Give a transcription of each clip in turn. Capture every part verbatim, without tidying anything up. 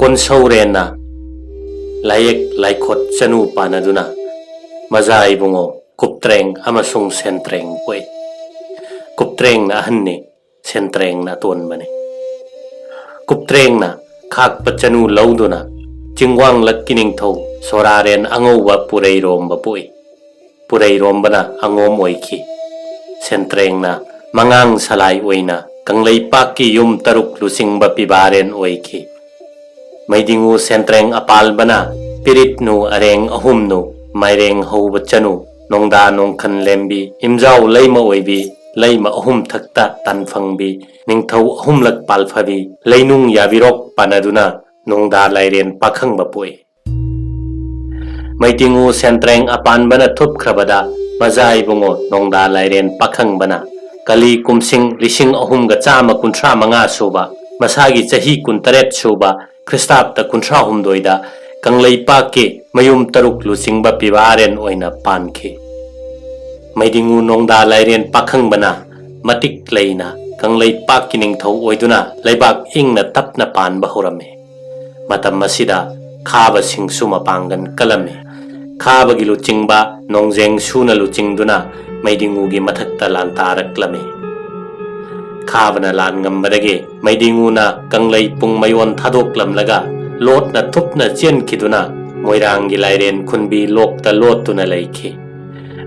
ꯀꯣꯟꯁꯧꯔꯦꯟꯅ ꯂꯥꯏꯌꯦꯛ ꯂꯥꯏꯈꯣꯠ ꯆꯅꯨ ꯄꯥꯟꯅꯗꯨꯅ ꯃꯖꯥ ꯏꯕꯨꯡꯉꯣ ꯀꯨꯞꯇ꯭ꯔꯦꯡ ꯑꯃꯁꯨꯡ ꯁꯦꯟꯇ꯭ꯔꯦꯡ ꯄꯣꯛꯏ꯫ ꯀꯨꯞꯇ꯭ꯔꯦꯡꯅ ꯑꯍꯟꯅꯤ, ꯁꯦꯟꯇ꯭ꯔꯦꯡꯅ ꯑꯇꯣꯟꯕꯅꯤ꯫ ꯀꯨꯞꯇ꯭ꯔꯦꯡꯅ ꯈꯥꯛꯄ ꯆꯅꯨ ꯂꯧꯗꯨꯅ ꯆꯤꯡꯋꯥꯡꯂꯛꯀꯤ ꯅꯤꯡꯊꯧ ꯁꯣꯔꯥꯔꯦꯟ ꯑꯉꯧꯕ ꯄꯨꯔꯩꯔꯣꯝꯕ ꯄꯣꯛꯏ꯫ ꯄꯨꯔꯩꯔꯣꯝꯕꯅ ꯑꯉꯣꯝ ꯑꯣꯏꯈꯤ꯫ ꯁꯦꯟꯇ꯭ꯔꯦꯡꯅ ꯃꯉꯥꯡ ꯁꯂꯥꯏ ꯑꯣꯏꯅ ꯀꯪꯂꯩꯄꯥꯛꯀꯤ ꯌꯨꯝ ꯇꯔꯨꯛ ꯂꯨꯆꯤꯡꯕ ꯄꯤꯕꯥꯔꯦꯟ ꯑꯣꯏꯈꯤ꯫ ꯃꯩꯗꯤꯡꯉꯨ ꯁꯦꯟꯇ꯭ꯔꯦꯡ ꯑꯄꯥꯜꯕꯅ ꯄꯤꯔꯤꯠꯅꯨ ꯑꯔꯦꯡ ꯑꯍꯨꯝꯅꯨ ꯃꯥꯏꯔꯦꯡ ꯍꯧꯕ ꯆꯅꯨ ꯅꯣꯡꯗꯥ ꯅꯣꯡꯈꯟ ꯂꯦꯝꯕꯤ ꯏꯝꯖꯥꯎ ꯂꯩꯃ ꯑꯣꯏꯕꯤ ꯂꯩꯃ ꯑꯍꯨꯝ ꯊꯛꯇ ꯇꯥꯟꯐꯪꯕꯤ ꯅꯤꯡꯊꯧ ꯑꯍꯨꯝꯂꯛ ꯄꯥꯜꯐꯕꯤ ꯂꯩꯅꯨꯡ ꯌꯥꯕꯤꯔꯣꯛ ꯄꯥꯟꯅꯗꯨꯅ ꯅꯣꯡꯗꯥ ꯂꯥꯏꯔꯦꯟ ꯄꯥꯈꯪꯕ ꯄꯣꯛꯏ꯫ ꯃꯩꯗꯤꯡꯉꯨ ꯁꯦꯟꯇ꯭ꯔꯦꯡ ꯑꯄꯥꯟꯕꯅ ꯊꯨꯞꯈ꯭ꯔꯕꯗ ꯃꯖꯥ ꯏꯕꯨꯡꯉꯣ ꯅꯣꯡꯗꯥ ꯂꯥꯏꯔꯦꯟ ꯄꯥꯈꯪꯕꯅ ꯀꯂꯤ ꯀꯨꯝꯁꯤꯡ ꯂꯤꯁꯤꯡ ꯑꯍꯨꯝꯒ ꯆꯥꯝꯃ ꯀꯨꯟꯊ꯭ꯔꯥ ꯃꯉꯥ ꯁꯨꯕ ꯃꯁꯥꯒꯤ ꯆꯍꯤ ꯀꯨꯟꯇꯔꯦꯠ ꯁꯨꯕ ꯈ꯭ꯔꯤꯁꯇꯥꯕꯇ ꯀꯨꯟꯊ꯭ꯔꯥ ꯍꯨꯝꯗꯣꯏꯗ ꯀꯪꯂꯩꯄꯥꯛꯀꯤ ꯃꯌꯨꯝ ꯇꯔꯨꯛ ꯂꯨꯆꯤꯡꯕ ꯄꯤꯕꯥꯔꯦꯟ ꯑꯣꯏꯅ ꯄꯥꯟꯈꯤ꯫ ꯃꯩꯗꯤꯡꯉꯨ ꯅꯣꯡꯗꯥ ꯂꯥꯏꯔꯦꯟ ꯄꯥꯈꯪꯕꯅ ꯃꯇꯤꯛ ꯂꯩꯅ ꯀꯪꯂꯩꯄꯥꯛꯀꯤ ꯅꯤꯡꯊꯧ ꯑꯣꯏꯗꯨꯅ ꯂꯩꯕꯥꯛ ꯏꯪꯅ ꯇꯞꯅ ꯄꯥꯟꯕ ꯍꯧꯔꯝꯃꯤ꯫ ꯃꯇꯝ ꯑꯁꯤꯗ ꯈꯥꯕꯁꯤꯡꯁꯨ ꯃꯄꯥꯡꯒꯜ ꯀꯜꯂꯝꯃꯤ꯫ ꯈꯥꯕꯒꯤ ꯂꯨꯆꯤꯡꯕ ꯅꯣꯡꯖꯦꯡ ꯁꯨꯅ ꯂꯨꯆꯤꯡꯗꯨꯅ ꯃꯩꯗꯤꯡꯉꯨꯒꯤ ꯃꯊꯛꯇ ꯂꯥꯟ ꯇꯥꯔꯛꯂꯝꯃꯤ꯫ ꯈꯥꯕꯅ ꯂꯥꯟ ꯉꯝꯕꯗꯒꯤ ꯃꯩꯗꯤꯡꯉꯨꯅ ꯀꯪꯂꯩ ꯄꯨꯡ ꯃꯌꯣꯟ ꯊꯥꯗꯣꯛꯂꯝꯂꯒ ꯂꯣꯠꯅ ꯊꯨꯞꯅ ꯆꯦꯟꯈꯤꯗꯨꯅ ꯃꯣꯏꯔꯥꯡꯒꯤ ꯂꯥꯏꯔꯦꯟ ꯈꯨꯟꯕꯤ ꯂꯣꯛꯇ ꯂꯣꯠꯇꯨꯅ ꯂꯩꯈꯤ꯫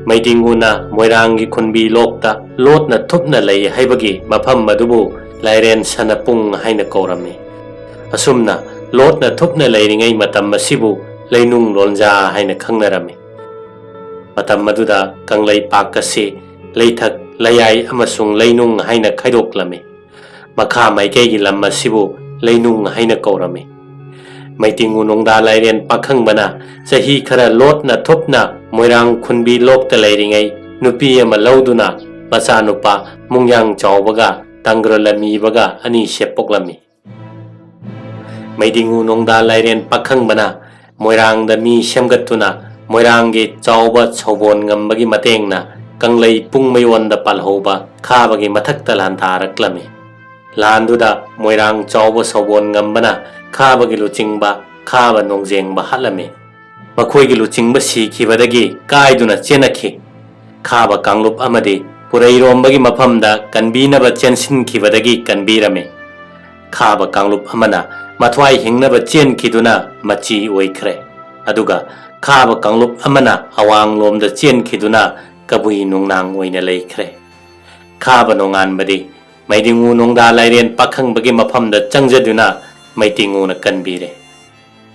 ꯃꯩꯗꯤꯡꯉꯨꯅ ꯃꯣꯏꯔꯥꯡꯒꯤ ꯈꯨꯟꯕꯤ ꯂꯣꯛꯇ ꯂꯣꯠꯅ ꯊꯨꯞꯅ ꯂꯩ ꯍꯥꯏꯕꯒꯤ ꯃꯐꯝ ꯑꯗꯨꯕꯨ ꯂꯥꯏꯔꯦꯟ ꯁꯅꯄꯨꯡ ꯍꯥꯏꯅ ꯀꯧꯔꯝꯃꯤ꯫ ꯑꯁꯨꯝꯅ ꯂꯣꯠꯅ ꯊꯨꯞꯅ ꯂꯩꯔꯤꯉꯩ ꯃꯇꯝ ꯑꯁꯤꯕꯨ ꯂꯩꯅꯨꯡ ꯂꯣꯟꯖꯥ ꯍꯥꯏꯅ ꯈꯪꯅꯔꯝꯃꯤ꯫ ꯃꯇꯝ ꯑꯗꯨꯗ ꯀꯪꯂꯩꯄꯥꯛ ꯑꯁꯤ ꯂꯩꯊꯛ, ꯂꯩꯌꯥꯏ ꯑꯃꯁꯨꯡ ꯂꯩꯅꯨꯡ ꯍꯥꯏꯅ ꯈꯥꯏꯗꯣꯛꯂꯝꯃꯤ꯫ ꯃꯈꯥ ꯃꯥꯏꯀꯩꯒꯤ ꯂꯝ ꯑꯁꯤꯕꯨ ꯂꯩꯅꯨꯡ ꯍꯥꯏꯅ ꯀꯧꯔꯝꯃꯤ꯫ ꯃꯩꯗꯤꯡꯉꯨ ꯅꯣꯡꯗꯥ ꯂꯥꯏꯔꯦꯟ ꯄꯥꯈꯪꯕꯅ ꯆꯍꯤ ꯈꯔ ꯂꯣꯠꯅ ꯊꯨꯞꯅ ꯃꯣꯏꯔꯥꯡ ꯈꯨꯟꯕꯤ ꯂꯣꯛꯇ ꯂꯩꯔꯤꯉꯩ ꯅꯨꯄꯤ ꯑꯃ ꯂꯧꯗꯨꯅ ꯃꯆꯥꯅꯨꯄꯥ ꯃꯨꯡꯌꯥꯡ ꯆꯥꯎꯕꯒ ꯇꯥꯡꯒ꯭ꯔ ꯂꯝꯃꯤꯕꯒ ꯑꯅꯤꯁꯦ ꯄꯣꯛꯂꯝꯃꯤ꯫ ꯃꯩꯗꯤꯡꯉꯨ ꯅꯣꯡꯗꯥ ꯂꯥꯏꯔꯦꯟ ꯄꯥꯈꯪꯕꯅ ꯃꯣꯏꯔꯥꯡꯗ ꯃꯤ ꯁꯦꯝꯒꯠꯇꯨꯅ ꯃꯣꯏꯔꯥꯡꯒꯤ ꯆꯥꯎꯕ ꯁꯧꯕꯣꯟ ꯉꯝꯕꯒꯤ ꯃꯇꯦꯡꯅ ꯀꯪꯂꯩ ꯄꯨꯡ ꯃꯌꯣꯟꯗ ꯄꯥꯜꯍꯧꯕ ꯈꯥꯕꯒꯤ ꯃꯊꯛꯇ ꯂꯥꯟꯗꯥꯔꯛꯂꯝꯃꯤ꯫ ꯂꯥꯟꯗꯨꯗ ꯃꯣꯏꯔꯥꯡ ꯆꯥꯎꯕ ꯁꯧꯕꯣꯟ ꯉꯝꯕꯅ ꯈꯥꯕꯒꯤ ꯂꯨꯆꯤꯡꯕ ꯈꯥꯕ ꯅꯣꯡꯖꯦꯡꯕ ꯍꯥꯠꯂꯝꯃꯤ꯫ ꯃꯈꯣꯏꯒꯤ ꯂꯨꯆꯤꯡꯕ ꯁꯤꯈꯤꯕꯗꯒꯤ ꯀꯥꯏꯗꯨꯅ ꯆꯦꯟꯅꯈꯤ꯫ ꯈꯥꯕ ꯀꯥꯡꯂꯨꯞ ꯑꯃꯗꯤ ꯄꯨꯔꯩꯔꯣꯝꯕꯒꯤ ꯃꯐꯝꯗ ꯀꯟꯕꯤꯅꯕ ꯆꯦꯟꯁꯤꯟꯈꯤꯕꯗꯒꯤ ꯀꯟꯕꯤꯔꯝꯃꯤ꯫ ꯈꯥꯕ ꯀꯥꯡꯂꯨꯞ ꯑꯃꯅ ꯃꯊ꯭ꯋꯥꯏ ꯍꯤꯡꯅꯕ ꯆꯦꯟꯈꯤꯗꯨꯅ ꯃꯆꯤ ꯑꯣꯏꯈ꯭ꯔꯦ꯫ ꯑꯗꯨꯒ ꯈꯥꯕ ꯀꯥꯡꯂꯨꯞ ꯑꯃꯅ ꯑꯋꯥꯡꯂꯣꯝꯗ ꯆꯦꯟꯈꯤꯗꯨꯅ ꯀꯕꯨꯏ ꯅꯨꯡꯅꯥꯡ ꯑꯣꯏꯅ ꯂꯩꯈ꯭ꯔꯦ꯫ ꯈꯥꯕ ꯅꯣꯡꯉꯥꯟꯕꯗꯤ ꯃꯩꯗꯤꯡꯉꯨ ꯅꯣꯡꯗꯥ ꯂꯥꯏꯔꯦꯟ ꯄꯥꯈꯪꯕꯒꯤ ꯃꯐꯝꯗ ꯆꯪꯖꯗꯨꯅ ꯃꯩꯇꯤꯡꯉꯨꯅ ꯀꯟꯕꯤꯔꯦ꯫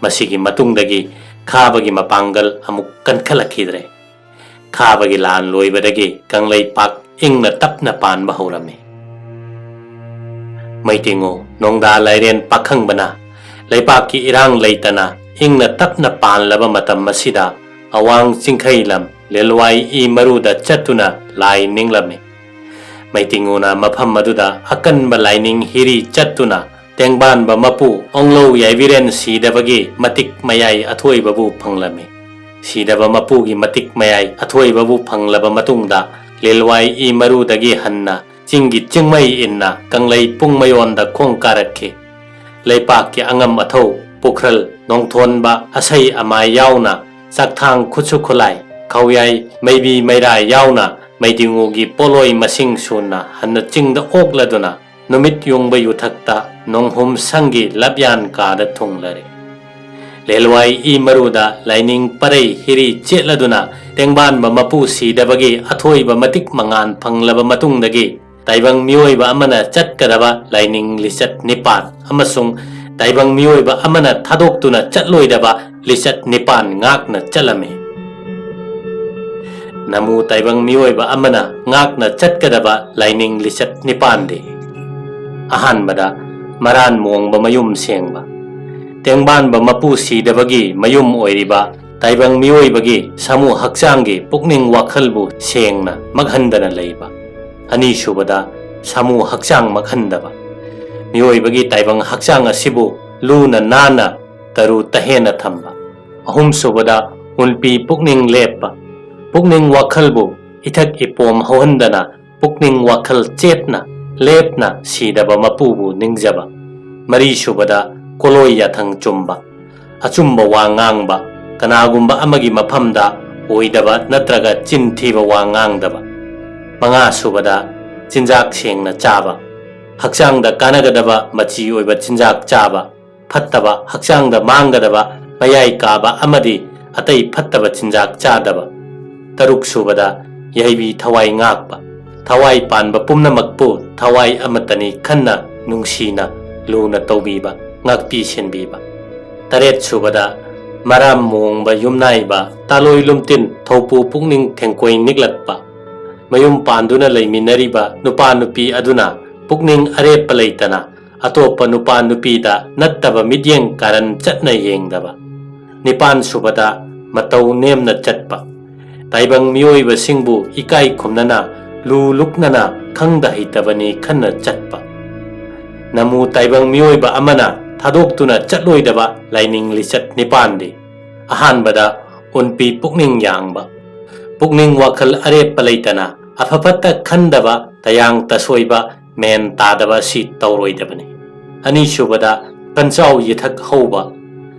ꯃꯁꯤꯒꯤ ꯃꯇꯨꯡꯗꯒꯤ ꯈꯥꯕꯒꯤ ꯃꯄꯥꯡꯒꯜ ꯑꯃꯨꯛ ꯀꯟꯈꯠꯂꯛꯈꯤꯗ꯭ꯔꯦ꯫ ꯈꯥꯕꯒꯤ ꯂꯥꯟ ꯂꯣꯏꯕꯗꯒꯤ ꯀꯪꯂꯩꯄꯥꯛ ꯏꯪꯅ ꯇꯞꯅ ꯄꯥꯟꯕ ꯍꯧꯔꯝꯃꯤ꯫ ꯃꯩꯇꯤꯡꯉꯨ ꯅꯣꯡꯗꯥ ꯂꯥꯏꯔꯦꯟ ꯄꯥꯈꯪꯕꯅ ꯂꯩꯄꯥꯛꯀꯤ ꯏꯔꯥꯡ ꯂꯩꯇꯅ ꯏꯪꯅ ꯇꯞꯅ ꯄꯥꯟꯂꯕ ꯃꯇꯝ ꯑꯁꯤꯗ ꯑꯋꯥꯡ ꯆꯤꯡꯈꯩ ꯂꯝ ꯂꯦꯂꯋꯥꯏ ꯏ ꯃꯔꯨꯗ ꯆꯠꯇꯨꯅ ꯂꯥꯏ ꯅꯤꯡꯂꯝꯃꯤ꯫ ꯃꯩꯇꯤꯡꯉꯨꯅ ꯃꯐꯝ ꯑꯗꯨꯗ ꯑꯀꯟꯕ ꯂꯥꯏꯅꯤꯡ ꯍꯤꯔꯤ ꯆꯠꯇꯨꯅ ꯇꯦꯡꯕꯥꯟꯕ ꯃꯄꯨ ꯑꯣꯡꯂꯧ ꯌꯥꯏꯕꯤꯔꯦꯟ ꯁꯤꯗꯕꯒꯤ ꯃꯇꯤꯛ ꯃꯌꯥꯏ ꯑꯊꯣꯏꯕꯕꯨ ꯐꯪꯂꯝꯃꯤ꯫ ꯁꯤꯗꯕ ꯃꯄꯨꯒꯤ ꯃꯇꯤꯛ ꯃꯌꯥꯏ ꯑꯊꯣꯏꯕꯕꯨ ꯐꯪꯂꯕ ꯃꯇꯨꯡꯗ ꯂꯦꯂꯋꯥꯏ ꯏ ꯃꯔꯨꯗꯒꯤ ꯍꯟꯅ ꯆꯤꯡꯒꯤ ꯆꯤꯡꯃꯩ ꯏꯟꯅ ꯀꯪꯂꯩ ꯄꯨꯡꯃꯌꯣꯟꯗ ꯈꯣꯡ ꯀꯥꯔꯛꯈꯤ꯫ ꯂꯩꯄꯥꯛꯀꯤ ꯑꯉꯝ ꯑꯊꯧ, ꯄꯨꯈ꯭ꯔꯜ, ꯅꯣꯡꯊꯣꯟꯕ, ꯑꯁꯩ ꯑꯃꯥꯏ ꯌꯥꯎꯅ ꯆꯥꯛꯊꯥꯡ ꯈꯨꯠꯁꯨ ꯈꯨꯠꯂꯥꯏ, ꯈꯧꯌꯥꯏ, ꯃꯩꯕꯤ ꯃꯩꯔꯥ ꯌꯥꯎꯅ ꯃꯩꯗꯤꯡꯉꯨꯒꯤ ꯄꯣꯠꯂꯣꯏ ꯃꯁꯤꯡ ꯁꯨꯅ ꯍꯟꯅ ꯆꯤꯡꯗ ꯑꯣꯛꯂꯗꯨꯅ ꯅꯨꯃꯤꯠ ꯌꯨꯡꯕ ꯌꯨꯊꯛꯇ ꯅꯣꯡꯍꯨꯝ ꯁꯪꯒꯤ ꯂꯞꯌꯥꯟ ꯀꯥꯗ ꯊꯨꯡꯂꯔꯦ꯫ ꯂꯦꯂꯋꯥꯏ ꯏ ꯃꯔꯨꯗ ꯂꯥꯏꯅꯤꯡ ꯄꯔꯩ ꯍꯤꯔꯤ ꯆꯦꯠꯂꯗꯨꯅ ꯇꯦꯡꯕꯥꯟꯕ ꯃꯄꯨ ꯁꯤꯗꯕꯒꯤ ꯑꯊꯣꯏꯕ ꯃꯇꯤꯛ ꯃꯉꯥꯟ ꯐꯪꯂꯕ ꯃꯇꯨꯡꯗꯒꯤ ꯇꯥꯏꯕꯪ ꯃꯤꯑꯣꯏꯕ ꯑꯃꯅ ꯆꯠꯀꯗꯕ ꯂꯥꯏꯅꯤꯡ ꯂꯤꯆꯠ ꯅꯤꯄꯥꯟ ꯑꯃꯁꯨꯡ ꯇꯥꯏꯕꯪ ꯃꯤꯑꯣꯏꯕ ꯑꯃꯅ ꯊꯥꯗꯣꯛꯇꯨꯅ ꯆꯠꯂꯣꯏꯗꯕ ꯂꯤꯆꯠ ꯅꯤꯄꯥꯟ ꯉꯥꯛꯅ ꯆꯠꯂꯝꯃꯤ꯫ ꯅꯃꯨ ꯇꯥꯏꯕꯪ ꯃꯤꯑꯣꯏꯕ ꯑꯃꯅ ꯉꯥꯛꯅ ꯆꯠꯀꯗꯕ ꯂꯥꯏꯅꯤꯡ ꯂꯤꯆꯠ ꯅꯤꯄꯥꯟꯗꯤ: ꯑꯍꯥꯟꯕꯗ, ꯃꯔꯥꯟ ꯃꯣꯡꯕ ꯃꯌꯨꯝ ꯁꯦꯡꯕ꯫ ꯇꯦꯡꯕꯥꯟꯕ ꯃꯄꯨ ꯁꯤꯗꯕꯒꯤ ꯃꯌꯨꯝ ꯑꯣꯏꯔꯤꯕ ꯇꯥꯏꯕꯪ ꯃꯤꯑꯣꯏꯕꯒꯤ ꯁꯥꯃꯨ ꯍꯛꯆꯥꯡꯒꯤ ꯄꯨꯛꯅꯤꯡ ꯋꯥꯈꯜꯕꯨ ꯁꯦꯡꯅ ꯃꯛꯍꯟꯗꯅ ꯂꯩꯕ꯫ ꯑꯅꯤꯁꯨꯕꯗ, ꯁꯥꯃꯨ ꯍꯛꯆꯥꯡ ꯃꯛꯍꯟꯗꯕ꯫ ꯃꯤꯑꯣꯏꯕꯒꯤ ꯇꯥꯏꯕꯪ ꯍꯛꯆꯥꯡ ꯑꯁꯤꯕꯨ ꯂꯨꯅ ꯅꯥꯟꯅ ꯇꯔꯨ ꯇꯍꯦꯟꯅ ꯊꯝꯕ꯫ ꯑꯍꯨꯝꯁꯨꯕꯗ, ꯎꯟꯄꯤ ꯄꯨꯛꯅꯤꯡ ꯂꯦꯞꯄ꯫ ꯄꯨꯛꯅꯤꯡ ꯋꯥꯈꯜꯕꯨ ꯏꯊꯛ ꯏꯄꯣꯝ ꯍꯧꯍꯟꯗꯅ ꯄꯨꯛꯅꯤꯡ ꯋꯥꯈꯜ ꯆꯦꯠꯅ ꯂꯦꯞꯅ ꯁꯤꯗꯕ ꯃꯄꯨꯕꯨ ꯅꯤꯡꯖꯕ꯫ ꯃꯔꯤꯁꯨꯕꯗ, ꯀꯣꯂꯣꯏ ꯌꯥꯊꯪ ꯆꯨꯝꯕ, ꯑꯆꯨꯝꯕ ꯋꯥ ꯉꯥꯡꯕ, ꯀꯅꯥꯒꯨꯝꯕ ꯑꯃꯒꯤ ꯃꯐꯝꯗ ꯑꯣꯏꯗꯕ ꯅꯠꯇ꯭ꯔꯒ ꯆꯤꯟ ꯊꯤꯕ ꯋꯥ ꯉꯥꯡꯗꯕ꯫ ꯃꯉꯥ ꯁꯨꯕꯗ, ꯆꯤꯟꯖꯥꯛ ꯁꯦꯡꯅ ꯆꯥꯕ, ꯍꯛꯆꯥꯡꯗ ꯀꯥꯟꯅꯒꯗꯕ ꯃꯆꯤ ꯑꯣꯏꯕ ꯆꯤꯟꯖꯥꯛ ꯆꯥꯕ, ꯐꯠꯇꯕ, ꯍꯛꯆꯥꯡꯗ ꯃꯥꯡꯒꯗꯕ, ꯃꯌꯥꯏ ꯀꯥꯕ ꯑꯃꯗꯤ ꯑꯇꯩ ꯐꯠꯇꯕ ꯆꯤꯟꯖꯥꯛ ꯆꯥꯗꯕ꯫ ꯇꯔꯨꯛ ꯁꯨꯕꯗ, ꯌꯥꯏꯕꯤ ꯊꯋꯥꯏ ꯉꯥꯛꯄ, ꯊꯋꯥꯏ ꯄꯥꯟꯕ ꯄꯨꯝꯅꯃꯛꯄꯨ ꯊꯋꯥꯏ ꯑꯃꯠꯇꯅꯤ ꯈꯟꯅ ꯅꯨꯡꯁꯤꯅ ꯂꯨꯅ ꯇꯧꯕꯤꯕ, ꯉꯥꯛꯄꯤ ꯁꯦꯟꯕꯤꯕ꯫ ꯇꯔꯦꯠ ꯁꯨꯕꯗ, ꯃꯔꯥꯝ ꯃꯣꯡꯕ ꯌꯨꯝꯅꯥꯏꯕ, ꯇꯥꯂꯣꯏ ꯂꯨꯝꯇꯤꯟ ꯊꯧꯄꯨ ꯄꯨꯛꯅꯤꯡ ꯊꯦꯡꯀꯣꯏ ꯅꯤꯛꯂꯛꯄ, ꯃꯌꯨꯝ ꯄꯥꯟꯗꯨꯅ ꯂꯩꯃꯤꯟꯅꯔꯤꯕ ꯅꯨꯄꯥ ꯅꯨꯄꯤ ꯑꯗꯨꯅ ꯄꯨꯛꯅꯤꯡ ꯑꯔꯦꯞꯄ ꯂꯩꯇꯅ ꯑꯇꯣꯞꯄ ꯅꯨꯄꯥ ꯅꯨꯄꯤꯗ ꯅꯠꯇꯕ ꯃꯤꯠꯌꯦꯡ ꯀꯥꯔꯟ ꯆꯠꯅ ꯌꯦꯡꯗꯕ꯫ ꯅꯤꯄꯥꯟ ꯁꯨꯕꯗ, ꯃꯇꯧ ꯅꯦꯝꯅ ꯆꯠꯄ, ꯇꯥꯏꯕꯪ ꯃꯤꯑꯣꯏꯕꯁꯤꯡꯕꯨ ꯏꯀꯥꯏ ꯈꯨꯝꯅꯅ ꯂꯨ ꯂꯨꯛꯅꯅ ꯈꯪꯗ ꯍꯩꯇꯕꯅꯤ ꯈꯟꯅ ꯆꯠꯄ꯫ ꯅꯃꯨ ꯇꯥꯏꯕꯪ ꯃꯤꯑꯣꯏꯕ ꯑꯃꯅ ꯊꯥꯗꯣꯛꯇꯨꯅ ꯆꯠꯂꯣꯏꯗꯕ ꯂꯥꯏꯅꯤꯡ ꯂꯤꯆꯠ ꯅꯤꯄꯥꯟꯗꯤ: ꯑꯍꯥꯟꯕꯗ, ꯎꯟꯄꯤ ꯄꯨꯛꯅꯤꯡ ꯌꯥꯡꯕ, ꯄꯨꯛꯅꯤꯡ ꯋꯥꯈꯜ ꯑꯔꯦꯞꯄ ꯂꯩꯇꯅ ꯑꯐ ꯐꯠꯇ ꯈꯟꯗꯕ ꯇꯌꯥꯡ ꯇꯁꯣꯏꯕ ꯃꯦꯟ ꯇꯥꯗꯕ ꯑꯁꯤ ꯇꯧꯔꯣꯏꯗꯕꯅꯤ꯫ ꯑꯅꯤꯁꯨꯕꯗ, ꯀꯟꯆꯥꯎ ꯌꯦꯊꯛ ꯍꯧꯕ,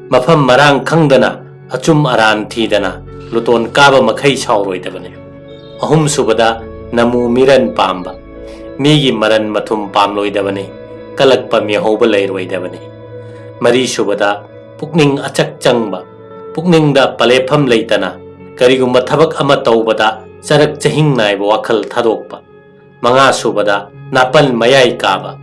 ꯃꯐꯝ ꯃꯔꯥꯡ ꯈꯪꯗꯅ ꯑꯆꯨꯝ ꯑꯔꯥꯟ ꯊꯤꯗꯅ ꯂꯨꯇꯣꯟ ꯀꯥꯕ ꯃꯈꯩ ꯁꯥꯎꯔꯣꯏꯗꯕꯅꯤ꯫ ꯑꯍꯨꯝꯁꯨꯕꯗ, ꯅꯃꯨ ꯃꯤꯔꯟ ꯄꯥꯝꯕ, ꯃꯤꯒꯤ ꯃꯔꯟ ꯃꯊꯨꯝ ꯄꯥꯝꯂꯣꯏꯗꯕꯅꯤ, ꯀꯂꯛꯄ ꯃꯤꯍꯧꯕ ꯂꯩꯔꯣꯏꯗꯕꯅꯤ꯫ ꯃꯔꯤꯁꯨꯕꯗ, ꯄꯨꯛꯅꯤꯡ ꯑꯆꯛ ꯆꯪꯕ, ꯄꯨꯛꯅꯤꯡꯗ ꯄꯂꯦꯞꯐꯝ ꯂꯩꯇꯅ ꯀꯔꯤꯒꯨꯝꯕ ꯊꯕꯛ ꯑꯃ ꯇꯧꯕꯗ ꯆꯔꯛ ꯆꯍꯤꯡ ꯅꯥꯏꯕ ꯋꯥꯈꯜ ꯊꯥꯗꯣꯛꯄ꯫ ꯃꯉꯥꯁꯨꯕꯗ, ꯅꯥꯄꯜ ꯃꯌꯥꯏ ꯀꯥꯕ,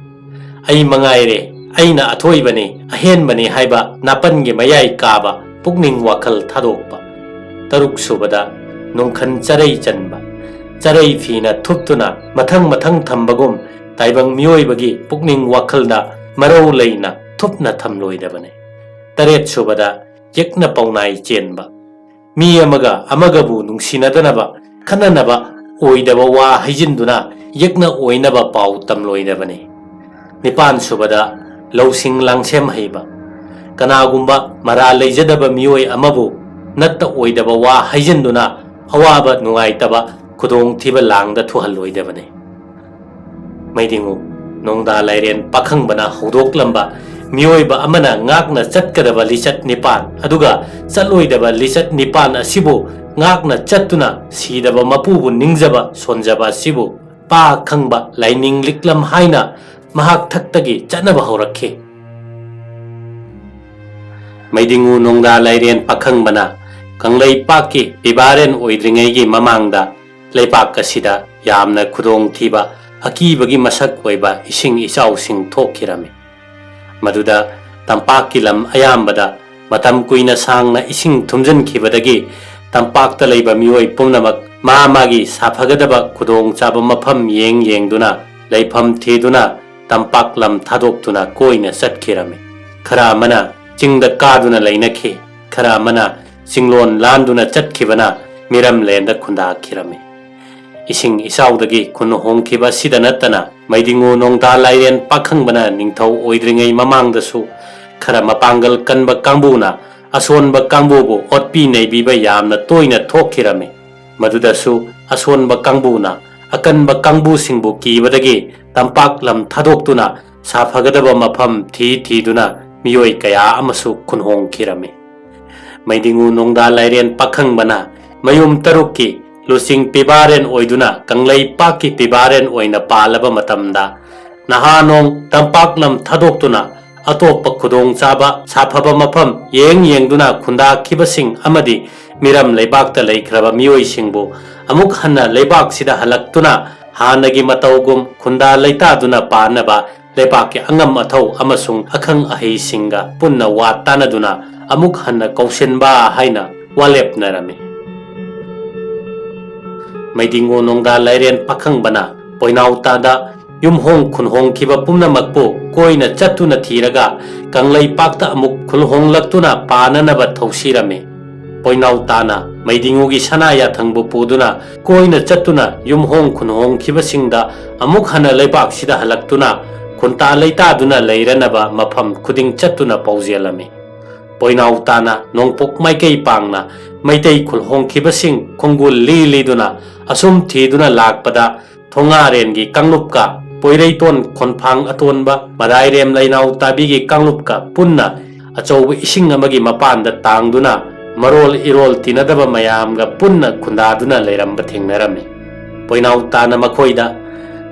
ꯑꯩ ꯃꯉꯥꯏꯔꯦ, ꯑꯩꯅ ꯑꯊꯣꯏꯕꯅꯤ, ꯑꯍꯦꯟꯕꯅꯤ ꯍꯥꯏꯕ ꯅꯥꯄꯟꯒꯤ ꯃꯌꯥꯏ ꯀꯥꯕ ꯄꯨꯛꯅꯤꯡ ꯋꯥꯈꯜ ꯊꯥꯗꯣꯛꯄ꯫ ꯇꯔꯨꯛꯁꯨꯕꯗ, ꯅꯨꯡꯈꯟ ꯆꯔꯩ ꯆꯟꯕ, ꯆꯔꯩ ꯐꯤꯅ ꯊꯨꯞꯇꯨꯅ ꯃꯊꯪ ꯃꯊꯪ ꯊꯝꯕꯒꯨꯝ ꯇꯥꯏꯕꯪ ꯃꯤꯑꯣꯏꯕꯒꯤ ꯄꯨꯛꯅꯤꯡ ꯋꯥꯈꯜꯗ ꯃꯔꯧ ꯂꯩꯅ ꯊꯨꯞꯅ ꯊꯝꯂꯣꯏꯗꯕꯅꯤ꯫ ꯇꯔꯦꯠꯁꯨꯕꯗ, ꯌꯦꯛꯅ ꯄꯥꯎꯅꯥꯏ ꯆꯦꯟꯕ, ꯃꯤ ꯑꯃꯒ ꯑꯃꯒꯕꯨ ꯅꯨꯡꯁꯤꯅꯗꯅꯕ, ꯈꯠꯅꯅꯕ ꯑꯣꯏꯗꯕ ꯋꯥ ꯍꯩꯖꯤꯟꯗꯨꯅ ꯌꯦꯛꯅ ꯑꯣꯏꯅꯕ ꯄꯥꯎ ꯇꯝꯂꯣꯏꯗꯕꯅꯤ꯫ ꯅꯤꯄꯥꯟꯁꯨꯕꯗ, ꯂꯧꯁꯤꯡ ꯂꯥꯡꯁꯦꯝ ꯍꯩꯕ, ꯀꯅꯥꯒꯨꯝꯕ ꯃꯔꯥ ꯂꯩꯖꯗꯕ ꯃꯤꯑꯣꯏ ꯑꯃꯕꯨ ꯅꯠꯇ ꯑꯣꯏꯗꯕ ꯋꯥ ꯍꯩꯖꯤꯟꯗꯨꯅ ꯑꯋꯥꯕ ꯅꯨꯡꯉꯥꯏꯇꯕ ꯈꯨꯗꯣꯡꯊꯤꯕ ꯂꯥꯡꯗ ꯊꯨꯍꯜꯂꯣꯏꯗꯕꯅꯤ꯫ ꯃꯩꯗꯤꯡꯉꯨ, ꯅꯣꯡꯗꯥ ꯂꯥꯏꯔꯦꯟ ꯄꯥꯈꯪꯕꯅ ꯍꯧꯗꯣꯛꯂꯝꯕ ꯃꯤꯑꯣꯏꯕ ꯑꯃꯅ ꯉꯥꯛꯅ ꯆꯠꯀꯗꯕ ꯂꯤꯆꯠ ꯅꯤꯄꯥꯟ, ꯑꯗꯨꯒ ꯆꯠꯂꯣꯏꯗꯕ ꯂꯤꯆꯠ ꯅꯤꯄꯥꯟ ꯑꯁꯤꯕꯨ ꯉꯥꯛꯅ ꯆꯠꯇꯨꯅ ꯁꯤꯗꯕ ꯃꯄꯨꯕꯨ ꯅꯤꯡꯖꯕ ꯁꯣꯟꯖꯕ ꯑꯁꯤꯕꯨ ꯄꯥ ꯈꯪꯕ ꯂꯥꯏꯅꯤꯡ ꯂꯤꯛꯂꯝ ꯍꯥꯏꯅ ꯃꯍꯥꯛ ꯊꯛꯇꯒꯤ ꯆꯠꯅꯕ ꯍꯧꯔꯛꯈꯤ꯫ ꯃꯩꯗꯤꯡꯉꯨ ꯅꯣꯡꯗꯥ ꯂꯥꯏꯔꯦꯟ ꯄꯥꯈꯪꯕꯅ ꯀꯪꯂꯩꯄꯥꯛꯀꯤ ꯄꯤꯕꯥꯔꯦꯟ ꯑꯣꯏꯗ꯭ꯔꯤꯉꯩꯒꯤ ꯃꯃꯥꯡꯗ ꯂꯩꯕꯥꯛ ꯑꯁꯤꯗ ꯌꯥꯝꯅ ꯈꯨꯗꯣꯡꯊꯤꯕ, ꯑꯀꯤꯕꯒꯤ ꯃꯁꯛ ꯑꯣꯏꯕ ꯏꯁꯤꯡ ꯏꯆꯥꯎꯁꯤꯡ ꯊꯣꯛꯈꯤꯔꯝꯃꯤ꯫ ꯃꯗꯨꯗ ꯇꯝꯄꯥꯛꯀꯤ ꯂꯝ ꯑꯌꯥꯝꯕꯗ ꯃꯇꯝ ꯀꯨꯏꯅ ꯁꯥꯡꯅ ꯏꯁꯤꯡ ꯊꯨꯝꯖꯤꯟꯈꯤꯕꯗꯒꯤ ꯇꯝꯄꯥꯛꯇ ꯂꯩꯕ ꯃꯤꯑꯣꯏ ꯄꯨꯝꯅꯃꯛ ꯃꯥ ꯃꯥꯒꯤ ꯁꯥꯐꯒꯗꯕ ꯈꯨꯗꯣꯡꯆꯥꯕ ꯃꯐꯝ ꯌꯦꯡ ꯌꯦꯡꯗꯨꯅ ꯂꯩꯐꯝ ꯊꯤꯗꯨꯅ ꯇꯝꯄꯥꯛ ꯂꯝ ꯊꯥꯗꯣꯛꯇꯨꯅ ꯀꯣꯏꯅ ꯆꯠꯈꯤꯔꯝꯃꯤ꯫ ꯈꯔ ꯑꯃꯅ ꯆꯤꯡꯗ ꯀꯥꯗꯨꯅ ꯂꯩꯅꯈꯤ, ꯈꯔ ꯑꯃꯅ ꯆꯤꯡꯂꯣꯟ ꯂꯥꯟꯗꯨꯅ ꯆꯠꯈꯤꯕꯅ ꯃꯤꯔꯝꯂꯦꯟꯗ ꯈꯨꯟꯗꯥꯈꯤꯔꯝꯃꯤ꯫ ꯏꯁꯤꯡ ꯏꯆꯥꯎꯗꯒꯤ ꯈꯨꯟ ꯍꯣꯡꯈꯤꯕ ꯑꯁꯤꯗ ꯅꯠꯇꯅ ꯃꯩꯗꯤꯡꯉꯨ ꯅꯣꯡꯗꯥ ꯂꯥꯏꯔꯦꯟ ꯄꯥꯈꯪꯕꯅ ꯅꯤꯡꯊꯧ ꯑꯣꯏꯗ꯭ꯔꯤꯉꯩ ꯃꯃꯥꯡꯗꯁꯨ ꯈꯔ ꯃꯄꯥꯡꯒꯜ ꯀꯟꯕ ꯀꯥꯡꯕꯨꯅ ꯑꯁꯣꯟꯕ ꯀꯥꯡꯕꯨꯕꯨ ꯑꯣꯠꯄꯤ ꯅꯩꯕꯤꯕ ꯌꯥꯝꯅ ꯇꯣꯏꯅ ꯊꯣꯛꯈꯤꯔꯝꯃꯤ꯫ ꯃꯗꯨꯗꯁꯨ ꯑꯁꯣꯟꯕ ꯀꯥꯡꯕꯨꯅ ꯑꯀꯟꯕ ꯀꯥꯡꯕꯨꯁꯤꯡꯕꯨ ꯀꯤꯕꯗꯒꯤ ꯇꯝꯄꯥꯛ ꯂꯝ ꯊꯥꯗꯣꯛꯇꯨꯅ ꯁꯥꯐꯒꯗꯕ ꯃꯐꯝ ꯊꯤ ꯊꯤꯗꯨꯅ ꯃꯤꯑꯣꯏ ꯀꯌꯥ ꯑꯃꯁꯨ ꯈꯨꯟꯍꯣꯡꯈꯤꯔꯝꯃꯤ꯫ ꯃꯩꯗꯤꯡꯉꯨ ꯅꯣꯡꯗꯥ ꯂꯥꯏꯔꯦꯟ ꯄꯥꯈꯪꯕꯅ ꯃꯌꯨꯝ ꯇꯔꯨꯛꯀꯤ ꯂꯨꯆꯤꯡ ꯄꯤꯕꯥꯔꯦꯟ ꯑꯣꯏꯗꯨꯅ ꯀꯪꯂꯩꯄꯥꯛꯀꯤ ꯄꯤꯕꯥꯔꯦꯟ ꯑꯣꯏꯅ ꯄꯥꯜꯂꯕ ꯃꯇꯝꯗ, ꯅꯍꯥ ꯅꯣꯡ ꯇꯝꯄꯥꯛ ꯂꯝ ꯊꯥꯗꯣꯛꯇꯨꯅ ꯑꯇꯣꯞꯄ ꯈꯨꯗꯣꯡꯆꯥꯕ ꯁꯥꯐꯕ ꯃꯐꯝ ꯌꯦꯡ ꯌꯦꯡꯗꯨꯅ ꯈꯨꯟꯗꯥꯈꯤꯕꯁꯤꯡ ꯑꯃꯗꯤ ꯃꯤꯔꯝ ꯂꯩꯕꯥꯛꯇ ꯂꯩꯈ꯭ꯔꯕ ꯃꯤꯑꯣꯏꯁꯤꯡꯕꯨ ꯑꯃꯨꯛ ꯍꯟꯅ ꯂꯩꯕꯥꯛꯁꯤꯗ ꯍꯜꯂꯛꯇꯨꯅ ꯍꯥꯟꯅꯒꯤ ꯃꯇꯧꯒꯨꯝ ꯈꯨꯟꯗꯥ ꯂꯩꯇꯥꯗꯨꯅ ꯄꯥꯟꯅꯕ ꯂꯩꯕꯥꯛꯀꯤ ꯑꯉꯝ ꯑꯊꯧ ꯑꯃꯁꯨꯡ ꯑꯈꯪ ꯑꯍꯩꯁꯤꯡꯒ ꯄꯨꯟꯅ ꯋꯥ ꯇꯥꯅꯗꯨꯅ ꯑꯃꯨꯛ ꯍꯟꯅ ꯀꯧꯁꯤꯟꯕ ꯍꯥꯏꯅ ꯋꯥꯂꯦꯞꯅꯔꯝꯃꯤ꯫ ꯃꯩꯗꯤꯡꯉꯨ ꯅꯣꯡꯗꯥ ꯂꯥꯏꯔꯦꯟ ꯄꯥꯈꯪꯕꯅ ꯄꯣꯏꯅꯥꯎ ꯇꯥꯗ ꯌꯨꯝꯍꯣꯡ ꯈꯨꯟꯍꯣꯡꯈꯤꯕ ꯄꯨꯝꯅꯃꯛꯄꯨ ꯀꯣꯏꯅ ꯆꯠꯇꯨꯅ ꯊꯤꯔꯒ ꯀꯪꯂꯩꯄꯥꯛꯇ ꯑꯃꯨꯛ ꯈꯨꯜꯍꯣꯡꯂꯛꯇꯨꯅ ꯄꯥꯟꯅꯅꯕ ꯊꯧꯁꯤꯔꯝꯃꯤ꯫ ꯄꯣꯏꯅꯥꯎ ꯇꯥꯅ ꯃꯩꯗꯤꯡꯉꯨꯒꯤ ꯁꯅꯥ ꯌꯥꯊꯪꯕꯨ ꯄꯨꯗꯨꯅ ꯀꯣꯏꯅ ꯆꯠꯇꯨꯅ ꯌꯨꯝꯍꯣꯡ ꯈꯨꯟꯍꯣꯡꯈꯤꯕꯁꯤꯡꯗ ꯑꯃꯨꯛ ꯍꯟꯅ ꯂꯩꯕꯥꯛꯁꯤꯗ ꯍꯜꯂꯛꯇꯨꯅ ꯈꯨꯟꯇꯥ ꯂꯩꯇꯥꯗꯨꯅ ꯂꯩꯔꯅꯕ ꯃꯐꯝ ꯈꯨꯗꯤꯡ ꯆꯠꯇꯨꯅ ꯄꯥꯎꯖꯦꯜꯂꯝꯃꯤ꯫ ꯄꯣꯏꯅꯥꯎ ꯇꯥꯅ ꯅꯣꯡꯄꯣꯛ ꯃꯥꯏꯀꯩ ꯄꯥꯡꯅ ꯃꯩꯇꯩ ꯈꯨꯜꯍꯣꯡꯈꯤꯕꯁꯤꯡ ꯈꯣꯡꯒꯨꯜ ꯂꯤ ꯂꯤꯗꯨꯅ ꯑꯁꯨꯝ ꯊꯤꯗꯨꯅ ꯂꯥꯛꯄꯗ ꯊꯣꯉꯥꯔꯦꯟꯒꯤ ꯀꯥꯡꯂꯨꯞꯀ ꯄꯣꯏꯔꯩꯇꯣꯟ ꯈꯣꯟꯐꯥꯡ ꯑꯇꯣꯟꯕ ꯃꯔꯥꯏꯔꯦꯝ ꯂꯩꯅꯥꯎ ꯇꯥꯕꯤꯒꯤ ꯀꯥꯡꯂꯨꯞꯀ ꯄꯨꯟꯅ ꯑꯆꯧꯕ ꯏꯁꯤꯡ ꯑꯃꯒꯤ ꯃꯄꯥꯟꯗ ꯇꯥꯡꯗꯨꯅ ꯃꯔꯣꯜ ꯏꯔꯣꯜ ꯇꯤꯟꯅꯗꯕ ꯃꯌꯥꯝꯒ ꯄꯨꯟꯅ ꯈꯨꯟꯗꯥꯗꯨꯅ ꯂꯩꯔꯝꯕ ꯊꯦꯡꯅꯔꯝꯃꯤ꯫ ꯄꯣꯏꯅꯥꯎ ꯇꯥꯅ ꯃꯈꯣꯏꯗ,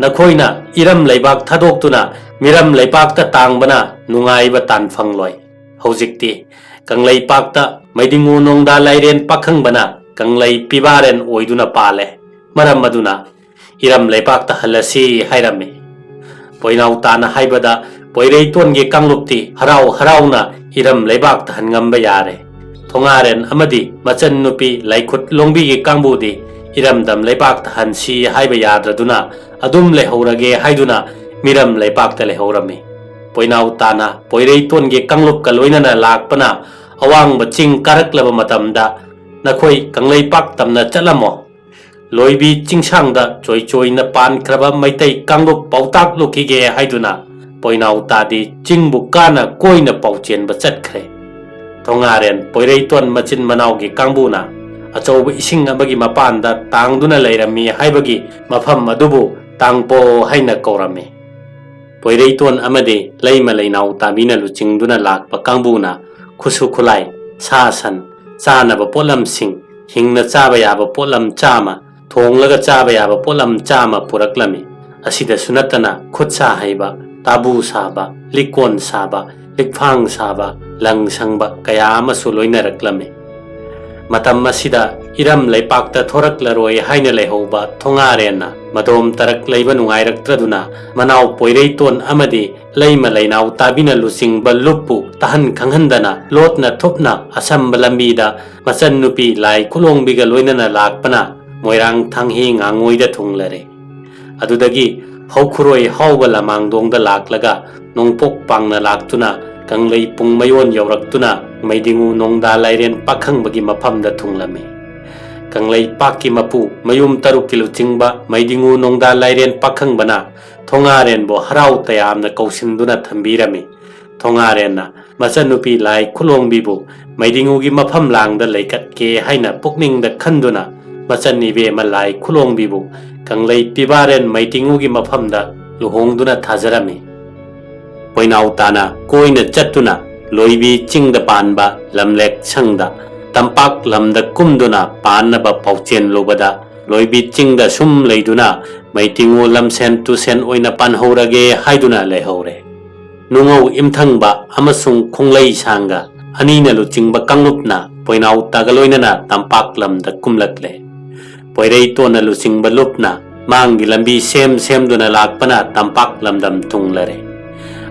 "ꯅꯈꯣꯏꯅ ꯏꯔꯝ ꯂꯩꯕꯥꯛ ꯊꯥꯗꯣꯛꯇꯨꯅ ꯃꯤꯔꯝ ꯂꯩꯕꯥꯛꯇ ꯇꯥꯡꯕꯅ ꯅꯨꯡꯉꯥꯏꯕ ꯇꯥꯟ ꯐꯪꯂꯣꯏ꯫ ꯍꯧꯖꯤꯛꯇꯤ ꯀꯪꯂꯩꯄꯥꯛꯇ ꯃꯩꯗꯤꯡꯉꯨ ꯅꯣꯡꯗꯥ ꯂꯥꯏꯔꯦꯟ ꯄꯥꯈꯪꯕꯅ ꯀꯪꯂꯩ ꯄꯤꯕꯥꯔꯦꯟ ꯑꯣꯏꯗꯨꯅ ꯄꯥꯜꯂꯦ꯫ ꯃꯔꯝ ꯑꯗꯨꯅ ꯏꯔꯝ ꯂꯩꯕꯥꯛꯇ ꯍꯜꯂꯁꯤ" ꯍꯥꯏꯔꯝꯃꯤ꯫ ꯄꯣꯏꯅꯥꯎ ꯇꯥꯅ ꯍꯥꯏꯕꯗ ꯄꯣꯏꯔꯩꯇꯣꯟꯒꯤ ꯀꯥꯡꯂꯨꯞꯇꯤ ꯍꯔꯥꯎ ꯍꯔꯥꯎꯅ ꯏꯔꯝ ꯂꯩꯕꯥꯛꯇ ꯍꯟꯉꯝꯕ ꯌꯥꯔꯦ꯫ ꯊꯣꯉꯥꯔꯦꯟ ꯑꯃꯗꯤ ꯃꯆꯟ ꯅꯨꯄꯤ ꯂꯥꯏꯈꯨꯠ ꯂꯣꯡꯕꯤꯒꯤ ꯀꯥꯡꯕꯨꯗꯤ ꯏꯔꯝꯗꯝ ꯂꯩꯕꯥꯛꯇ ꯍꯟꯁꯤ ꯍꯥꯏꯕ ꯌꯥꯗ꯭ꯔꯗꯨꯅ ꯑꯗꯨꯝ ꯂꯩꯍꯧꯔꯒꯦ ꯍꯥꯏꯗꯨꯅ ꯃꯤꯔꯝ ꯂꯩꯕꯥꯛꯇ ꯂꯩꯍꯧꯔꯝꯃꯤ꯫ ꯄꯣꯏꯅꯥꯎ ꯇꯥꯅ ꯄꯣꯏꯔꯩꯇꯣꯟꯒꯤ ꯀꯥꯡꯂꯨꯞꯀ ꯂꯣꯏꯅꯅ ꯂꯥꯛꯄꯅ ꯑꯋꯥꯡꯕ ꯆꯤꯡ ꯀꯥꯔꯛꯂꯕ ꯃꯇꯝꯗ, "ꯅꯈꯣꯏ ꯀꯪꯂꯩꯄꯥꯛ ꯇꯝꯅ ꯆꯠꯂꯝꯃꯣ꯫ ꯂꯣꯏꯕꯤ ꯆꯤꯡꯁꯥꯡꯗ ꯆꯣꯏ ꯆꯣꯏꯅ ꯄꯥꯟꯈ꯭ꯔꯕ ꯃꯩꯇꯩ ꯀꯥꯡꯂꯨꯞ ꯄꯥꯎꯇꯥꯛ ꯂꯨꯞꯈꯤꯒꯦ" ꯍꯥꯏꯗꯨꯅ ꯄꯣꯏꯅꯥꯎ ꯇꯥꯗꯤ ꯆꯤꯡꯕꯨ ꯀꯥꯅ ꯀꯣꯏꯅ ꯄꯥꯎꯆꯦꯟꯕ ꯆꯠꯈ꯭ꯔꯦ꯫ ꯊꯣꯉꯥꯔꯦꯟ ꯄꯣꯏꯔꯩꯇꯣꯟ ꯃꯆꯤꯟ ꯃꯅꯥꯎꯒꯤ ꯀꯥꯡꯕꯨꯅ ꯑꯆꯧꯕ ꯏꯁꯤꯡ ꯑꯃꯒꯤ ꯃꯄꯥꯟꯗ ꯇꯥꯡꯗꯨꯅ ꯂꯩꯔꯝꯃꯤ ꯍꯥꯏꯕꯒꯤ ꯃꯐꯝ ꯑꯗꯨꯕꯨ ꯇꯥꯡꯄꯣ ꯍꯥꯏꯅ ꯀꯧꯔꯝꯃꯤ꯫ ꯄꯣꯏꯔꯩꯇꯣꯟ ꯑꯃꯗꯤ ꯂꯩꯃ ꯂꯩꯅꯥꯎ ꯇꯥꯕꯤꯅ ꯂꯨꯆꯤꯡꯗꯨꯅ ꯂꯥꯛꯄ ꯀꯥꯡꯕꯨꯅ ꯈꯨꯠꯁꯨ ꯈꯨꯠꯂꯥꯏ, ꯁꯥ ꯁꯟ, ꯆꯥꯅꯕ ꯄꯣꯠꯂꯝꯁꯤꯡ, ꯍꯤꯡꯅ ꯆꯥꯕ ꯌꯥꯕ ꯄꯣꯠꯂꯝ ꯆꯥꯝꯃ, ꯊꯣꯡꯂꯒ ꯆꯥꯕ ꯌꯥꯕ ꯄꯣꯠꯂꯝ ꯆꯥꯝꯃ ꯄꯨꯔꯛꯂꯝꯃꯤ꯫ ꯑꯁꯤꯗꯁꯨ ꯅꯠꯇꯅ ꯈꯨꯠ ꯁꯥ ꯍꯩꯕ, ꯇꯥꯕꯨ ꯁꯥꯕ, ꯂꯤꯛꯀꯣꯟ ꯁꯥꯕ, ꯂꯤꯛꯐꯥꯡ ꯁꯥꯕ, ꯂꯪ ꯁꯪꯕ ꯀꯌꯥ ꯑꯃꯁꯨ ꯂꯣꯏꯅꯔꯛꯂꯝꯃꯤ꯫ ꯃꯇꯝ ꯑꯁꯤꯗ ꯏꯔꯝ ꯂꯩꯄꯥꯛꯇ ꯊꯣꯔꯛꯂꯔꯣꯏ ꯍꯥꯏꯅ ꯂꯩꯍꯧꯕ ꯊꯣꯉꯥꯔꯦꯟꯅ ꯃꯗꯣꯝ ꯇꯔꯛ ꯂꯩꯕ ꯅꯨꯡꯉꯥꯏꯔꯛꯇ꯭ꯔꯗꯨꯅ ꯃꯅꯥꯎ ꯄꯣꯏꯔꯩꯇꯣꯟ ꯑꯃꯗꯤ ꯂꯩꯃ ꯂꯩꯅꯥꯎ ꯇꯥꯕꯤꯅ ꯂꯨꯆꯤꯡꯕ ꯂꯨꯞꯄꯨ ꯇꯥꯍꯟ ꯈꯪꯍꯟꯗꯅ ꯂꯣꯠꯅ ꯊꯨꯞꯅ ꯑꯁꯝꯕ ꯂꯝꯕꯤꯗ ꯃꯆꯟꯅꯨꯄꯤ ꯂꯥꯏ ꯈꯨꯂꯣꯡꯕꯤꯒ ꯂꯣꯏꯅꯅ ꯂꯥꯛꯄꯅ ꯃꯣꯏꯔꯥꯡ ꯊꯥꯡꯍꯤ ꯉꯥꯉꯣꯏꯗ ꯊꯨꯡꯂꯔꯦ꯫ ꯑꯗꯨꯗꯒꯤ ꯍꯧꯈꯨꯔꯣꯏ ꯍꯥꯎꯕ ꯂꯃꯥꯡꯗꯣꯡꯗ ꯂꯥꯛꯂꯒ ꯅꯣꯡꯄꯣꯛ ꯄꯥꯡꯅ ꯂꯥꯛꯇꯨꯅ ꯀꯪꯂꯩ ꯄꯨꯡ ꯃꯌꯣꯟ ꯌꯧꯔꯛꯇꯨꯅ ꯃꯩꯗꯤꯡꯉꯨ ꯅꯣꯡꯗꯥ ꯂꯥꯏꯔꯦꯟ ꯄꯥꯈꯪꯕꯒꯤ ꯃꯐꯝꯗ ꯊꯨꯡꯂꯝꯃꯤ꯫ ꯀꯪꯂꯩꯄꯥꯛꯀꯤ ꯃꯄꯨ ꯃꯌꯨꯝ ꯇꯔꯨꯛꯀꯤ ꯂꯨꯆꯤꯡꯕ ꯃꯩꯗꯤꯡꯉꯨ ꯅꯣꯡꯗꯥ ꯂꯥꯏꯔꯦꯟ ꯄꯥꯈꯪꯕꯅ ꯊꯣꯉꯥꯔꯦꯟꯕꯨ ꯍꯔꯥꯎ ꯇꯌꯥꯝꯅ ꯀꯧꯁꯤꯟꯗꯨꯅ ꯊꯝꯕꯤꯔꯝꯃꯤ꯫ ꯊꯣꯉꯥꯔꯦꯟꯅ ꯃꯆꯟꯅꯨꯄꯤ ꯂꯥꯏ ꯈꯨꯂꯣꯡꯕꯤꯕꯨ ꯃꯩꯗꯤꯡꯉꯨꯒꯤ ꯃꯐꯝ ꯂꯥꯡꯗ ꯂꯩꯀꯠꯀꯦ ꯍꯥꯏꯅ ꯄꯨꯛꯅꯤꯡꯗ ꯈꯟꯗꯨꯅ ꯃꯆꯟ ꯏꯕꯦꯝꯃ ꯂꯥꯏ ꯈꯨꯂꯣꯡꯕꯤꯕꯨ ꯀꯪꯂꯩ ꯄꯤꯕꯥꯔꯦꯟ ꯃꯩꯗꯤꯡꯉꯨꯒꯤ ꯃꯐꯝꯗ ꯂꯨꯍꯣꯡꯗꯨꯅ ꯊꯥꯖꯔꯝꯃꯤ꯫ ꯄꯣꯏꯅꯥꯎ ꯇꯥꯅ ꯀꯣꯏꯅ ꯆꯠꯇꯨꯅ ꯂꯣꯏꯕꯤ ꯆꯤꯡꯗ ꯄꯥꯟꯕ ꯂꯝꯂꯦꯛ ꯁꯪꯗ ꯇꯝꯄꯥꯛ ꯂꯝꯗ ꯀꯨꯝꯗꯨꯅ ꯄꯥꯟꯅꯕ ꯄꯥꯎꯆꯦꯜꯂꯨꯕꯗ, ꯂꯣꯏꯕꯤ ꯆꯤꯡꯗ ꯁꯨꯝ ꯂꯩꯗꯨꯅ ꯃꯩꯇꯤꯡꯉꯨ ꯂꯝꯁꯦꯟ ꯇꯨꯁꯦꯟ ꯑꯣꯏꯅ ꯄꯥꯟꯍꯧꯔꯒꯦ ꯍꯥꯏꯗꯨꯅ ꯂꯩꯍꯧꯔꯦ꯫ ꯅꯨꯡꯉꯧ ꯏꯝꯊꯪꯕ ꯑꯃꯁꯨꯡ ꯈꯣꯡꯂꯩ ꯁꯥꯡꯒ ꯑꯅꯤꯅ ꯂꯨꯆꯤꯡꯕ ꯀꯥꯡꯂꯨꯞꯅ ꯄꯣꯏꯅꯥꯎ ꯇꯥꯒ ꯂꯣꯏꯅꯅ ꯇꯝꯄꯥꯛ ꯂꯝꯗ ꯀꯨꯝꯂꯛꯂꯦ꯫ ꯄꯣꯏꯔꯩꯇꯣꯟꯅ ꯂꯨꯆꯤꯡꯕ ꯂꯨꯞꯅ ꯃꯥꯡꯒꯤ ꯂꯝꯕꯤ ꯁꯦꯝ ꯁꯦꯝꯗꯨꯅ ꯂꯥꯛꯄꯅ ꯇꯝꯄꯥꯛ ꯂꯝꯗꯝ ꯊꯨꯡꯂꯔꯦ꯫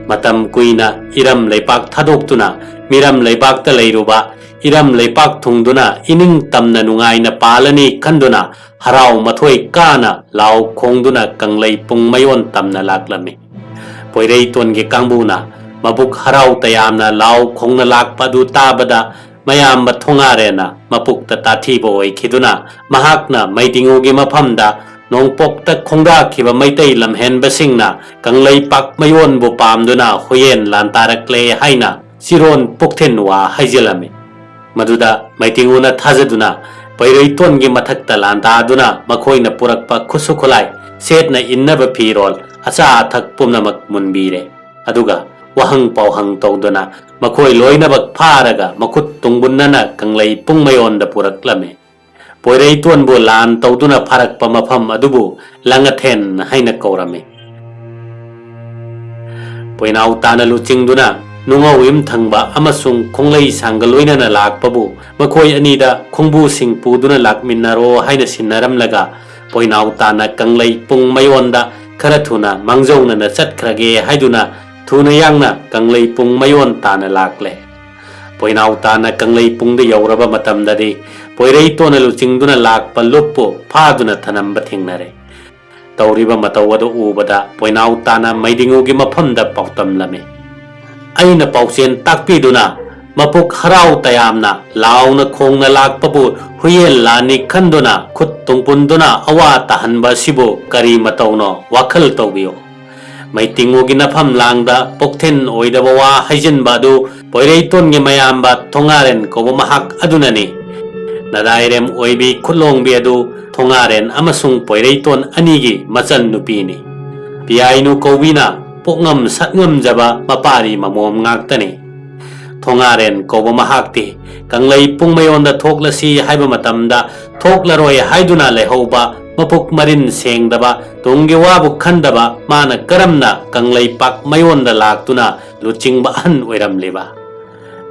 ꯃꯇꯝ ꯀꯨꯏꯅ ꯏꯔꯝ ꯂꯩꯄꯥꯛ ꯊꯥꯗꯣꯛꯇꯨꯅ ꯃꯤꯔꯝ ꯂꯩꯄꯥꯛꯇ ꯂꯩꯔꯨꯕ, ꯏꯔꯝ ꯂꯩꯄꯥꯛ ꯊꯨꯡꯗꯨꯅ ꯏꯅꯤꯡ ꯇꯝꯅ ꯅꯨꯡꯉꯥꯏꯅ ꯄꯥꯜꯂꯅꯤ ꯈꯟꯗꯨꯅ ꯍꯔꯥꯎ ꯃꯊꯣꯏ ꯀꯥꯅ ꯂꯥꯎ ꯈꯣꯡꯗꯨꯅ ꯀꯪꯂꯩ ꯄꯨꯡ ꯃꯌꯣꯟ ꯇꯝꯅ ꯂꯥꯛꯂꯝꯃꯤ꯫ ꯄꯣꯏꯔꯩꯇꯣꯟꯒꯤ ꯀꯥꯡꯕꯨꯅ ꯃꯕꯨꯛ ꯍꯔꯥꯎ ꯇꯌꯥꯝꯅ ꯂꯥꯎ ꯈꯣꯡꯅ ꯂꯥꯛꯄ ꯑꯗꯨ ꯇꯥꯕꯗ, ꯃꯌꯥꯝꯕ ꯊꯣꯉꯥꯔꯦꯟꯅ ꯃꯄꯨꯛꯇ ꯇꯥꯊꯤꯕ ꯑꯣꯏꯈꯤꯗꯨꯅ ꯃꯍꯥꯛꯅ ꯃꯩꯗꯤꯉꯨꯒꯤ ꯃꯐꯝꯗ ꯅꯣꯡꯄꯣꯛꯇ ꯈꯣꯡꯗꯥꯈꯤꯕ ꯃꯩꯇꯩ ꯂꯝꯍꯦꯟꯕꯁꯤꯡꯅ ꯀꯪꯂꯩꯄꯥꯛ ꯃꯌꯣꯟꯕꯨ ꯄꯥꯝꯗꯨꯅ ꯍꯨꯌꯦꯟ ꯂꯥꯟꯇꯥꯔꯛꯂꯦ ꯍꯥꯏꯅ ꯆꯤꯔꯣꯟ ꯄꯨꯛꯊꯤꯟ ꯋꯥ ꯍꯥꯏꯖꯤꯜꯂꯝꯃꯤ꯫ ꯃꯗꯨꯗ ꯃꯩꯇꯤꯡꯉꯨꯅ ꯊꯥꯖꯗꯨꯅ ꯄꯩꯔꯩꯇꯣꯟꯒꯤ ꯃꯊꯛꯇ ꯂꯥꯟꯗꯥꯗꯨꯅ ꯃꯈꯣꯏꯅ ꯄꯨꯔꯛꯄ ꯈꯨꯠꯁꯨ ꯈꯨꯠꯂꯥꯏ, ꯁꯦꯠꯅ ꯏꯟꯅꯕ ꯐꯤꯔꯣꯜ, ꯑꯆꯥ ꯑꯊꯛ ꯄꯨꯝꯅꯃꯛ ꯃꯨꯟꯕꯤꯔꯦ꯫ ꯑꯗꯨꯒ ꯋꯥꯍꯪ ꯄꯥꯎꯍꯪ ꯇꯧꯗꯨꯅ ꯃꯈꯣꯏ ꯂꯣꯏꯅꯃꯛ ꯐꯥꯔꯒ ꯃꯈꯨꯠ ꯇꯨꯡꯕꯨꯟꯅꯅ ꯀꯪꯂꯩ ꯄꯨꯡꯃꯌꯣꯟꯗ ꯄꯨꯔꯛꯂꯝꯃꯤ꯫ ꯄꯣꯏꯔꯩꯇꯣꯟꯕꯨ ꯂꯥꯟ ꯇꯧꯗꯨꯅ ꯐꯥꯔꯛꯄ ꯃꯐꯝ ꯑꯗꯨꯕꯨ ꯂꯥꯡꯉꯊꯦꯟ ꯍꯥꯏꯅ ꯀꯧꯔꯝꯃꯤ꯫ ꯄꯣꯏꯅꯥꯎ ꯇꯥꯅ ꯂꯨꯆꯤꯡꯗꯨꯅ ꯅꯨꯡꯉꯧ ꯏꯝꯊꯪꯕ ꯑꯃꯁꯨꯡ ꯈꯣꯡꯂꯩ ꯁꯥꯡꯒ ꯂꯣꯏꯅꯅ ꯂꯥꯛꯄꯕꯨ ꯃꯈꯣꯏ ꯑꯅꯤꯗ ꯈꯣꯡꯕꯨꯁꯤꯡ ꯄꯨꯗꯨꯅ ꯂꯥꯛꯃꯤꯟꯅꯔꯣ ꯍꯥꯏꯅ ꯁꯤꯟꯅꯔꯝꯂꯒ, ꯄꯣꯏꯅꯥꯎ ꯇꯥꯅ ꯀꯪꯂꯩ ꯄꯨꯡ ꯃꯌꯣꯟꯗ ꯈꯔ ꯊꯨꯅ ꯃꯥꯡꯖꯧꯅꯅ ꯆꯠꯈ꯭ꯔꯒꯦ ꯍꯥꯏꯗꯨꯅ ꯊꯨꯅ ꯌꯥꯡꯅ ꯀꯪꯂꯩ ꯄꯨꯡ ꯃꯌꯣꯟ ꯇꯥꯅ ꯂꯥꯛꯂꯦ꯫ ꯄꯣꯏꯅꯥꯎ ꯇꯥꯅ ꯀꯪꯂꯩ ꯄꯨꯡꯗ ꯌꯧꯔꯕ ꯃꯇꯝꯗꯗꯤ ꯄꯣꯏꯔꯩꯇꯣꯟꯅ ꯂꯨꯆꯤꯡꯗꯨꯅ ꯂꯥꯛꯄ ꯂꯨꯞꯄꯨ ꯐꯥꯗꯨꯅ ꯊꯅꯝꯕ ꯊꯦꯡꯅꯔꯦ꯫ ꯇꯧꯔꯤꯕ ꯃꯇꯧ ꯑꯗꯨ ꯎꯕꯗ ꯄꯣꯏꯅꯥꯎ ꯇꯥꯅ ꯃꯩꯗꯤꯉꯨꯒꯤ ꯃꯐꯝꯗ ꯄꯥꯎꯇꯝꯂꯝꯃꯤ꯫ ꯑꯩꯅ ꯄꯥꯎꯆꯦꯟ ꯇꯥꯛꯄꯤꯗꯨꯅ ꯃꯄꯨꯛ ꯍꯔꯥꯎ ꯇꯌꯥꯝꯅ ꯂꯥꯎꯅ ꯈꯣꯡꯅ ꯂꯥꯛꯄꯕꯨ ꯍꯨꯌꯦꯟ ꯂꯥꯟꯅꯤ ꯈꯟꯗꯨꯅ ꯈꯨꯠ ꯇꯨꯡꯄꯨꯟꯗꯨꯅ ꯑꯋꯥ ꯇꯥꯍꯟꯕ ꯑꯁꯤꯕꯨ ꯀꯔꯤ ꯃꯇꯧꯅꯣ? ꯋꯥꯈꯜ ꯇꯧꯕꯤꯌꯨ꯫ ꯃꯩꯇꯤꯡꯉꯨꯒꯤ ꯅꯐꯝ ꯂꯥꯡꯗ ꯄꯣꯛꯊꯤꯟ ꯑꯣꯏꯗꯕ ꯋꯥ ꯍꯩꯖꯤꯟꯕ ꯑꯗꯨ ꯄꯣꯏꯔꯩꯇꯣꯟꯒꯤ ꯃꯌꯥꯝꯕ ꯊꯣꯉꯥꯔꯦꯟ ꯀꯧꯕ ꯃꯍꯥꯛ ꯑꯗꯨꯅꯅꯤ꯫ ꯅꯗꯥꯏꯔꯦꯝ ꯑꯣꯏꯕꯤ ꯈꯨꯠꯂꯣꯡꯕꯤ ꯑꯗꯨ ꯊꯣꯉꯥꯔꯦꯟ ꯑꯃꯁꯨꯡ ꯄꯣꯏꯔꯩꯇꯣꯟ ꯑꯅꯤꯒꯤ ꯃꯆꯟ ꯅꯨꯄꯤꯅꯤ꯫ ꯄꯤꯌꯥꯏꯅꯨ ꯀꯧꯕꯤꯅ ꯄꯣꯛꯉꯝ ꯁꯛꯉꯝꯖꯕ ꯃꯄꯥꯔꯤ ꯃꯃꯣꯝ ꯉꯥꯛꯇꯅꯤ꯫ ꯊꯣꯉꯥꯔꯦꯟ ꯀꯧꯕ ꯃꯍꯥꯛꯇꯤ ꯀꯪꯂꯩ ꯄꯨꯡꯃꯌꯣꯟꯗ ꯊꯣꯛꯂꯁꯤ ꯍꯥꯏꯕ ꯃꯇꯝꯗ ꯊꯣꯛꯂꯔꯣꯏ ꯍꯥꯏꯗꯨꯅ ꯂꯩꯍꯧꯕ, ꯃꯄꯨꯛ ꯃꯔꯤꯟ ꯁꯦꯡꯗꯕ, ꯇꯨꯡꯒꯤ ꯋꯥꯕꯨ ꯈꯟꯗꯕ ꯃꯥꯅ ꯀꯔꯝꯅ ꯀꯪꯂꯩꯄꯥꯛ ꯃꯌꯣꯟꯗ ꯂꯥꯛꯇꯨꯅ ꯂꯨꯆꯤꯡꯕ ꯑꯍꯟ ꯑꯣꯏꯔꯝꯂꯤꯕ?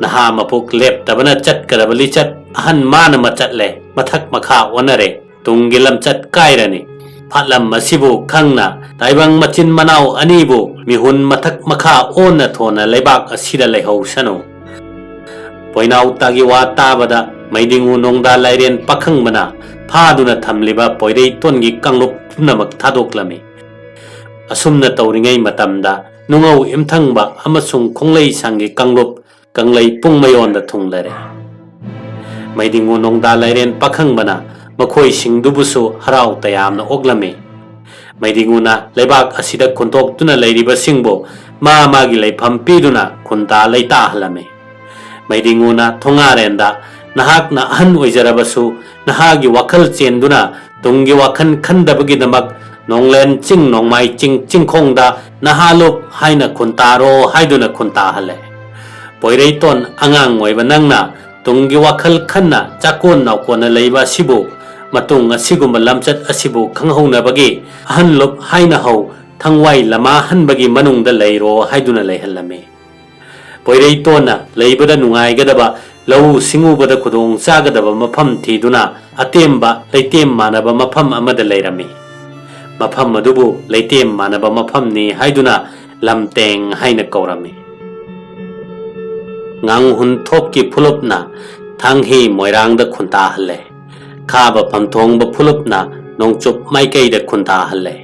ꯅꯍꯥ ꯃꯄꯨꯛ ꯂꯦꯞꯇꯕꯅ ꯆꯠꯀꯗꯕ ꯂꯤꯆꯠ ꯑꯍꯟ ꯃꯥꯅ ꯃꯆꯠꯂꯦ, ꯃꯊꯛ ꯃꯈꯥ ꯑꯣꯟꯅꯔꯦ, ꯇꯨꯡꯒꯤ ꯂꯝꯆꯠ ꯀꯥꯏꯔꯅꯤ꯫ ꯐꯥꯠꯂꯝ ꯑꯁꯤꯕꯨ ꯈꯪꯅ ꯇꯥꯏꯕꯪ ꯃꯆꯤꯟ ꯃꯅꯥꯎ ꯑꯅꯤꯕꯨ ꯃꯤꯍꯨꯟ ꯃꯊꯛ ꯃꯈꯥ ꯑꯣꯟꯅ ꯊꯣꯟꯅ ꯂꯩꯕꯥꯛ ꯑꯁꯤꯗ ꯂꯩꯍꯧꯁꯅꯨ꯫ ꯄꯣꯏꯅꯥꯎ ꯇꯥꯒꯤ ꯋꯥ ꯇꯥꯕꯗ ꯃꯩꯗꯤꯡꯉꯨ ꯅꯣꯡꯗꯥ ꯂꯥꯏꯔꯦꯟ ꯄꯥꯈꯪꯕꯅ ꯐꯥꯗꯨꯅ ꯊꯝꯂꯤꯕ ꯄꯣꯏꯔꯩꯇꯣꯟꯒꯤ ꯀꯥꯡꯂꯨꯞ ꯄꯨꯝꯅꯃꯛ ꯊꯥꯗꯣꯛꯂꯝꯃꯤ꯫ ꯑꯁꯨꯝꯅ ꯇꯧꯔꯤꯉꯩ ꯃꯇꯝꯗ ꯅꯨꯡꯉꯧ ꯏꯝꯊꯪꯕ ꯑꯃꯁꯨꯡ ꯈꯣꯡꯂꯩ ꯁꯪꯒꯤ ꯀꯥꯡꯂꯨꯞ ꯀꯪꯂꯩ ꯄꯨꯡꯃꯌꯣꯟꯗ ꯊꯨꯡꯂꯔꯦ꯫ ꯃꯩꯗꯤꯡꯉꯨ ꯅꯣꯡꯗꯥ ꯂꯥꯏꯔꯦꯟ ꯄꯥꯈꯪꯕꯅ ꯃꯈꯣꯏꯁꯤꯡꯗꯨꯕꯨꯁꯨ ꯍꯔꯥꯎ ꯇꯌꯥꯝꯅ ꯑꯣꯛꯂꯝꯃꯤ꯫ ꯃꯩꯗꯤꯡꯉꯨꯅ ꯂꯩꯕꯥꯛ ꯑꯁꯤꯗ ꯈꯨꯟꯇꯣꯛꯇꯨꯅ ꯂꯩꯔꯤꯕꯁꯤꯡꯕꯨ ꯃꯥ ꯃꯥꯒꯤ ꯂꯩꯐꯝ ꯄꯤꯗꯨꯅ ꯈꯨꯟꯇꯥ ꯂꯩꯇꯥꯍꯜꯂꯝꯃꯤ꯫ ꯃꯩꯗꯤꯡꯉꯨꯅ ꯊꯣꯉꯥꯔꯦꯟꯗ, "ꯅꯍꯥꯛꯅ ꯑꯍꯟ ꯑꯣꯏꯖꯔꯕꯁꯨ ꯅꯍꯥꯒꯤ ꯋꯥꯈꯜ ꯆꯦꯟꯗꯨꯅ ꯇꯨꯡꯒꯤ ꯋꯥꯈꯜ ꯈꯟꯗꯕꯒꯤꯗꯃꯛ ꯅꯣꯡꯂꯦꯟ ꯆꯤꯡ ꯅꯣꯡꯃꯥꯏ ꯆꯤꯡ ꯆꯤꯡꯈꯣꯡꯗ ꯅꯍꯥ ꯂꯨꯞ ꯍꯥꯏꯅ ꯈꯨꯟꯇꯥꯔꯣ" ꯍꯥꯏꯗꯨꯅ ꯈꯨꯟꯇꯥꯍꯜꯂꯦ꯫ ꯄꯣꯏꯔꯩꯇꯣꯟ ꯑꯉꯥꯡ ꯑꯣꯏꯕ ꯅꯪꯅ ꯇꯨꯡꯒꯤ ꯋꯥꯈꯜ ꯈꯟꯅ ꯆꯥꯀꯣꯟ ꯅꯥꯎꯀꯣꯟꯅ ꯂꯩꯕ ꯑꯁꯤꯕꯨ, ꯃꯇꯨꯡ ꯑꯁꯤꯒꯨꯝꯕ ꯂꯝꯆꯠ ꯑꯁꯤꯕꯨ ꯈꯪꯍꯧꯅꯕꯒꯤ ꯑꯍꯟ ꯂꯨꯞ ꯍꯥꯏꯅ ꯍꯧ, ꯊꯪꯋꯥꯏ ꯂꯃꯥ ꯍꯟꯕꯒꯤ ꯃꯅꯨꯡꯗ ꯂꯩꯔꯣ ꯍꯥꯏꯗꯨꯅ ꯂꯩꯍꯜꯂꯝꯃꯤ꯫ ꯄꯣꯏꯔꯩꯇꯣꯟꯅ ꯂꯩꯕꯗ ꯅꯨꯡꯉꯥꯏꯒꯗꯕ, ꯂꯧꯎ ꯁꯤꯡꯎꯕꯗ ꯈꯨꯗꯣꯡ ꯆꯥꯒꯗꯕ ꯃꯐꯝ ꯊꯤꯗꯨꯅ ꯑꯇꯦꯝꯕ ꯂꯩꯇꯦꯝ ꯃꯥꯟꯅꯕ ꯃꯐꯝ ꯑꯃꯗ ꯂꯩꯔꯝꯃꯤ꯫ ꯃꯐꯝ ꯑꯗꯨꯕꯨ ꯂꯩꯇꯦꯝ ꯃꯥꯟꯅꯕ ꯃꯐꯝꯅꯤ ꯍꯥꯏꯗꯨꯅ ꯂꯝꯇꯦꯡ ꯍꯥꯏꯅ ꯀꯧꯔꯝꯃꯤ꯫ ꯉꯥꯡꯍꯨꯟ ꯊꯣꯛꯀꯤ ꯐꯨꯂꯨꯞꯅ ꯊꯥꯡꯍꯤ ꯃꯣꯏꯔꯥꯡꯗ ꯈꯨꯟꯇꯥꯍꯜꯂꯦ꯫ ꯈꯥꯕ ꯐꯝꯊꯣꯡꯕ ꯐꯨꯂꯨꯞꯅ ꯅꯣꯡꯆꯨꯞ ꯃꯥꯏꯀꯩꯗ ꯈꯨꯟꯇꯥꯍꯜꯂꯦ꯫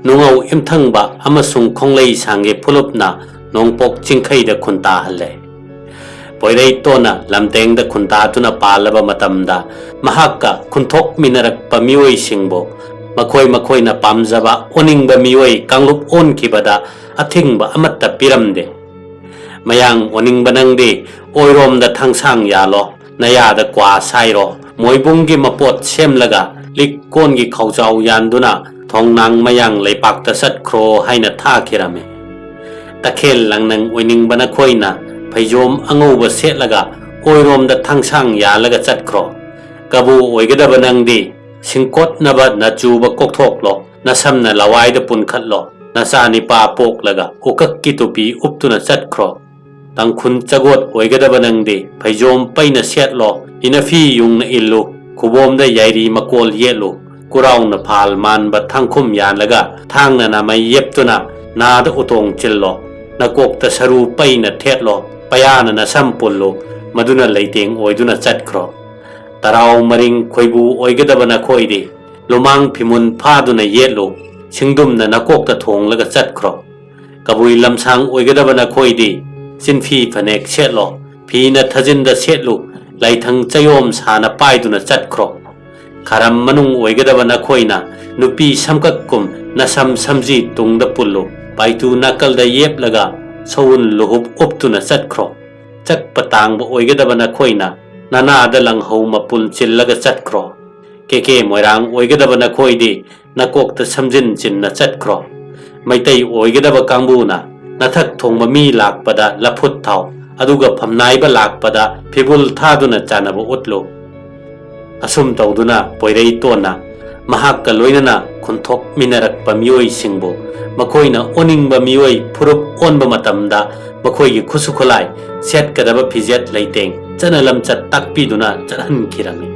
ꯅꯨꯡꯉꯧ ꯏꯝꯊꯪꯕ ꯑꯃꯁꯨꯡ ꯈꯣꯡꯂꯩ ꯁꯥꯡꯒꯤ ꯐꯨꯂꯨꯞꯅ ꯅꯣꯡꯄꯣꯛ ꯆꯤꯡꯈꯩꯗ ꯈꯨꯟꯇꯥꯍꯜꯂꯦ꯫ ꯄꯣꯏꯔꯩꯇꯣꯟꯅ ꯂꯝꯇꯦꯡꯗ ꯈꯨꯟꯇꯥꯗꯨꯅ ꯄꯥꯜꯂꯕ ꯃꯇꯝꯗ ꯃꯍꯥꯛꯀ ꯈꯨꯟꯊꯣꯛꯃꯤꯟꯅꯔꯛꯄ ꯃꯤꯑꯣꯏꯁꯤꯡꯕꯨ ꯃꯈꯣꯏ ꯃꯈꯣꯏꯅ ꯄꯥꯝꯖꯕ ꯑꯣꯟꯅꯤꯡꯕ ꯃꯤꯑꯣꯏ ꯀꯥꯡꯂꯨꯞ ꯑꯣꯟꯈꯤꯕꯗ ꯑꯊꯤꯡꯕ ꯑꯃꯠꯇ ꯄꯤꯔꯝꯗꯦ꯫ "ꯃꯌꯥꯡ ꯑꯣꯟꯅꯤꯡꯕ ꯅꯪꯗꯤ ꯑꯣꯏꯔꯣꯝꯗ ꯊꯥꯡꯁꯥꯡ ꯌꯥꯜꯂꯣ, ꯅꯌꯥꯗ ꯀ꯭ꯋꯥ ꯁꯥꯏꯔꯣ, ꯃꯣꯏꯕꯨꯡꯒꯤ ꯃꯄꯣꯠ ꯁꯦꯝꯂꯒ ꯂꯤꯛ ꯀꯣꯟꯒꯤ ꯈꯥꯎꯖꯥꯎ ꯌꯥꯟꯗꯨꯅ ꯊꯣꯡꯅꯥꯡ ꯃꯌꯥꯡ ꯂꯩꯄꯥꯛꯇ ꯆꯠꯈ꯭ꯔꯣ ꯍꯥꯏꯅ ꯊꯥꯈꯤꯔꯝꯃꯤ꯫ ꯇꯈꯦꯜ ꯂꯪꯅꯪ ꯑꯣꯏꯅꯤꯡꯕ ꯅꯈꯣꯏꯅ ꯐꯩꯖꯣꯝ ꯑꯉꯧꯕ ꯁꯦꯠꯂꯒ ꯑꯣꯏꯔꯣꯝꯗ ꯊꯥꯡꯁꯥꯡ ꯌꯥꯜꯂꯒ ꯆꯠꯈ꯭ꯔꯣ꯫ ꯀꯕꯨ ꯑꯣꯏꯒꯗꯕ ꯅꯪꯗꯤ ꯁꯤꯡꯀꯣꯠꯅꯕ ꯅꯆꯨꯕ ꯀꯣꯛꯊꯣꯛꯂꯣ, ꯅꯁꯝꯅ ꯂꯋꯥꯏꯗ ꯄꯨꯟꯈꯠꯂꯣ, ꯅꯆꯥ ꯅꯤꯄꯥ ꯄꯣꯛꯂꯒ ꯎꯀꯛꯀꯤ ꯇꯨꯄꯤ ꯎꯞꯇꯨꯅ ꯆꯠꯈ꯭ꯔꯣ꯫ ꯇꯥꯡꯈꯨꯜ ꯆꯒꯣꯠ ꯑꯣꯏꯒꯗꯕ ꯅꯪꯗꯤ ꯐꯩꯖꯣꯝ ꯄꯩꯅ ꯁꯦꯠꯂꯣ, ꯏꯅꯐꯤ ꯌꯨꯡꯅ ꯏꯜꯂꯨ, ꯈꯨꯕꯣꯝꯗ ꯌꯥꯏꯔꯤ ꯃꯀꯣꯜ ꯌꯦꯠꯂꯨ, ꯈꯨꯔꯥꯎꯅ ꯐꯥꯜ ꯃꯥꯟꯕ ꯊꯥꯡꯈꯨꯝ ꯌꯥꯜꯂꯒ ꯊꯥꯡꯅ ꯅꯥꯃꯩ ꯌꯦꯞꯇꯨꯅ ꯅꯥꯗ ꯎꯇꯣꯡ ꯆꯤꯜꯂꯣ, ꯅꯀꯣꯛꯇ ꯁꯔꯨ ꯄꯩꯅ ꯊꯦꯠꯂꯣ, ꯄꯌꯥꯅ ꯅꯁꯝ ꯄꯨꯜꯂꯨ, ꯃꯗꯨꯅ ꯂꯩꯇꯦꯡ ꯑꯣꯏꯗꯨꯅ ꯆꯠꯈ꯭ꯔꯣ꯫ ꯇꯔꯥꯎ ꯃꯔꯤꯡ ꯈꯣꯏꯕꯨ ꯑꯣꯏꯒꯗꯕ ꯅꯈꯣꯏꯗꯤ ꯂꯨꯃꯥꯡ ꯐꯤꯃꯨꯟ ꯐꯥꯗꯨꯅ ꯌꯦꯠꯂꯨ, ꯁꯤꯡꯗꯨꯝꯅ ꯅꯀꯣꯛꯇ ꯊꯣꯡꯂꯒ ꯆꯠꯈ꯭ꯔꯣ꯫ ꯀꯕꯨꯏ ꯂꯝꯁꯥꯡ ꯑꯣꯏꯒꯗꯕ ꯅꯈꯣꯏꯗꯤ ꯆꯤꯟꯐꯤ ꯐꯅꯦꯛ ꯁꯦꯠꯂꯣ, ꯐꯤꯅ ꯊꯥꯖꯤꯟꯗ ꯁꯦꯠꯂꯨ, ꯂꯥꯏꯊꯪ ꯆꯌꯣꯝ ꯁꯥꯅ ꯄꯥꯏꯗꯨꯅ ꯆꯠꯈ꯭ꯔꯣ꯫ ꯈꯥꯔꯝ ꯃꯅꯨꯡ ꯑꯣꯏꯒꯗꯕ ꯅꯈꯣꯏꯅ ꯅꯨꯄꯤ ꯁꯝꯀꯛꯀꯨꯝ ꯅꯁꯝ ꯁꯝꯖꯤ ꯇꯨꯡꯗ ꯄꯨꯜꯂꯨ, ꯄꯥꯏꯇꯨ ꯅꯥꯀꯜꯗ ꯌꯦꯞꯂꯒ ꯁꯎꯟ ꯂꯨꯍꯨꯞ ꯎꯞꯇꯨꯅ ꯆꯠꯈ꯭ꯔꯣ꯫ ꯆꯛꯄ ꯇꯥꯡꯕ ꯑꯣꯏꯒꯗꯕ ꯅꯈꯣꯏꯅ ꯅꯅꯥꯗ ꯂꯪꯍꯧ ꯃꯄꯨꯜ ꯆꯤꯜꯂꯒ ꯆꯠꯈ꯭ꯔꯣ꯫ ꯀꯦꯀꯦ ꯃꯣꯏꯔꯥꯡ ꯑꯣꯏꯒꯗꯕ ꯅꯈꯣꯏꯗꯤ ꯅꯀꯣꯛꯇ ꯁꯝꯖꯤꯟ ꯆꯤꯟꯅ ꯆꯠꯈ꯭ꯔꯣ꯫ ꯃꯩꯇꯩ ꯑꯣꯏꯒꯗꯕ ꯀꯥꯡꯕꯨꯅ ꯅꯊꯛ ꯊꯣꯡꯕ ꯃꯤ ꯂꯥꯛꯄꯗ ꯂꯐꯨꯠ ꯊꯥꯎ, ꯑꯗꯨꯒ ꯐꯝꯅꯥꯏꯕ ꯂꯥꯛꯄꯗ ꯐꯤꯕꯨꯜ ꯊꯥꯗꯨꯅ ꯆꯥꯟꯅꯕ ꯎꯠꯂꯨ꯫ ꯑꯁꯨꯝ ꯇꯧꯗꯨꯅ ꯄꯣꯏꯔꯩꯇꯣꯟꯅ ꯃꯍꯥꯛꯀ ꯂꯣꯏꯅꯅ ꯈꯨꯟꯊꯣꯛꯃꯤꯟꯅꯔꯛꯄ ꯃꯤꯑꯣꯏꯁꯤꯡꯕꯨ ꯃꯈꯣꯏꯅ ꯑꯣꯟꯅꯤꯡꯕ ꯃꯤꯑꯣꯏ ꯐꯨꯔꯨꯞ ꯑꯣꯟꯕ ꯃꯇꯝꯗ ꯃꯈꯣꯏꯒꯤ ꯈꯨꯠꯁꯨ ꯈꯨꯠꯂꯥꯏ, ꯁꯦꯠꯀꯗꯕ ꯐꯤꯖꯦꯠ ꯂꯩꯇꯦꯡ, ꯆꯠꯅ ꯂꯝꯆꯠ ꯇꯥꯛꯄꯤꯗꯨꯅ ꯆꯠꯍꯟꯈꯤꯔꯝꯃꯤ꯫